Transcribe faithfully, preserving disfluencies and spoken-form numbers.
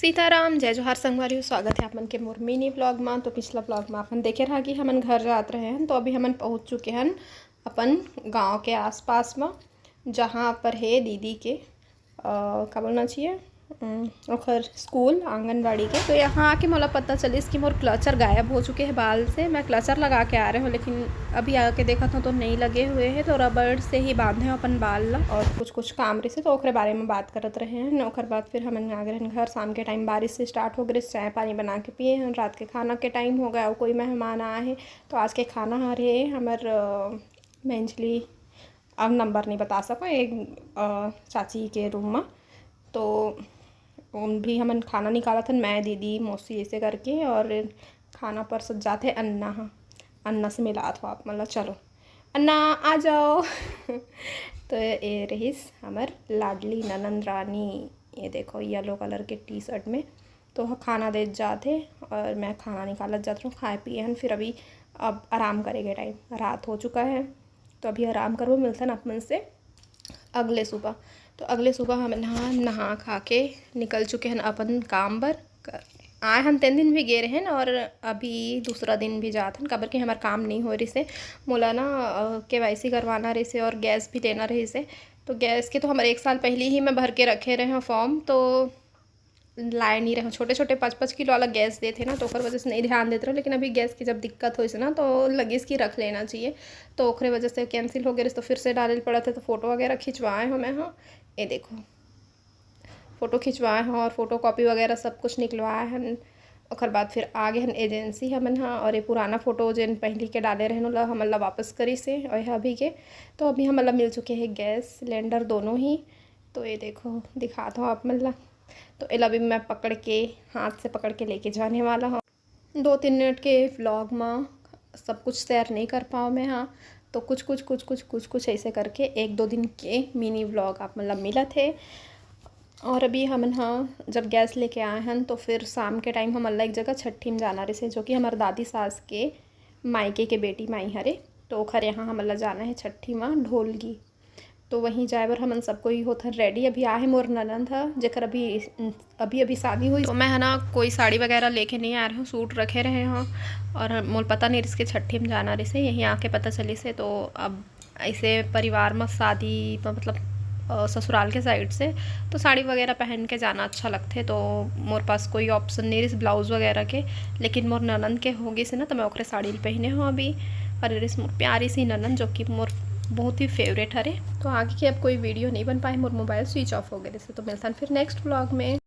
सीताराम, जय जोहार संगवारी हो, स्वागत है आप मन के मोर मिनी व्लॉग मा। तो पिछला व्लॉग मा अपन देखे रहा कि हमन घर जात रहे हन, तो अभी हमन पहुँच चुके हन अपन गांव के आसपास मा, जहाँ पर है दीदी के, अ, का बोलना चाहिए, अम, ओखर स्कूल, आंगनबाड़ी के। तो यहाँ आके मोला पता चलिस कि मोर क्लचर गायब हो चुके हे बाल से। मैं क्लचर लगा के आ रहे हूँ, लेकिन अभी आके देखत हूँ तो नहीं लगे हुए हैं, तो रबड़ से ही बांधे हूँ अपन बाल ला। और कुछ कुछ काम रहिसे, तो ओकरे बारे में बात करत रहे हैं। ओकर बाद फिर हमन आ गए रहन घर। शाम के टाइम बारिश से स्टार्ट हो गए, चाय पानी बना के पिए हैं। रात के खाना के टाइम हो गया और कोई मेहमान आए हैं। तो आज के खाना हरे हमर, अ, मेंजली, अब नंबर नहीं बता सको, एक, अ, चाची के रूम में। तो उन भी हमन खाना निकालत हन, मैं, दीदी, मौसी, ऐसे करके, और खाना परसत जाथे अन्ना ह, अन्ना से मिलात हो आप मन ला। चलो अन्ना, आ जाओ। तो ये रहिस हमर लाडली ननंद रानी, ये देखो येलो कलर के टी शर्ट में। तो ह खाना देत जात हे और मैं खाना निकालत जात रहूँ। खाए पिए हन, फिर अभी अब आराम करे के टाइम, रात हो चुका है, तो अभी आराम करबो। मिलथन आप मन से अगले सुबह। तो अगले सुबह हमन ह नहा खा के निकल चुके हन अपन काम बर। क-, आए हन तेन दिन भी गे रहेन और अभी दूसरा दिन भी जात हन, काबर कि हमर काम नहीं हो रहिसे। मोला ना, अ, के वाई सी करवाना रहिसे और गैस भी लेना रहिसे। तो गैस के तो हमर एक साल पहले ही मैं भर के रखे रहे हूँ फॉर्म, तो लाए नहीं रहे। छोटे छोटे पाँच पाँच किलो वाला गैस देथे ना, तो ओकर वजह से नहीं ध्यान देते रहे। लेकिन अभी गैस की जब दिक्कत होइस ना, तो लगिस कि रख लेना चाहिए, तो ओकरे वजह से कैंसिल हो गए। तो फिर से डाले ल पड़त है, तो फोटो वगैरह खिंचवाए हो मैं, हाँ, ये देखो, फोटो खिंचवाए हो और फोटो कॉपी वगैरह सब कुछ निकलवाए हन। ओकर बाद फिर आ गए हन एजेंसी हमन ह, और ये पुराना फोटो जेन पहली के डाले रहन, ओला हमन ला वापस करिस हे, और यह अभी के। तो अभी हमन ला मिल चुके हैं गैस सिलेंडर दोनों ही। तो ये देखो, दिखात हूँ आप मन ला। तो एला भी मैं पकड़ के, हाथ से पकड़ के लेके जाने वाला हूँ। दो तीन मिनट के व्लॉग में सब कुछ शेयर नहीं कर पाऊँ मैं, हाँ, तो कुछ कुछ कुछ कुछ कुछ कुछ ऐसे करके एक दो दिन के मिनी व्लॉग आप मन ला मिलत हे। और अभी हमन, हाँ, जब गैस लेके आए हन, तो फिर शाम के टाइम हमन ला एक जगह छट्ठी में जाना रहिसे, जो कि हमर दादी सास के मायके के बेटी माई हरे, तो ओखर यहाँ हमन ला जाना है छट्ठी में ढोलगी। तो वहीं जाए बर हमन सब कोई होथन रेडी। अभी आहे मोर ननंद ह, जेकर अभी, अभी, अभी शादी हुई। तो मैं है ना, कोई साड़ी वगैरह लेके नहीं आ रहे हूँ, सूट रखे रहे हूँ, और मोल पता नहीं रिहिस के छट्ठी में जाना रहिसे, यहीं आके पता चलिस हे। तो अब ऐसे परिवार में शादी, तो मतलब, अ, ससुराल के साइड से, तो साड़ी वगैरह पहन के जाना अच्छा लगथे। तो मोर पास कोई ऑप्शन नहीं रहिस ब्लाउज वगैरह के, लेकिन मोर ननंद के हो गिस हे ना, तो मैं ओकरे साड़ी ल पहने हूँ अभी। और ये रहिस मोर प्यारी सी ननंद, जो कि मोर बहुत ही फेवरेट हरे। तो आगे के अब कोई वीडियो नहीं बन पाए, मोर मोबाइल स्विच ऑफ हो गए रहिसे। तो मिलथन फिर नेक्स्ट व्लॉग में।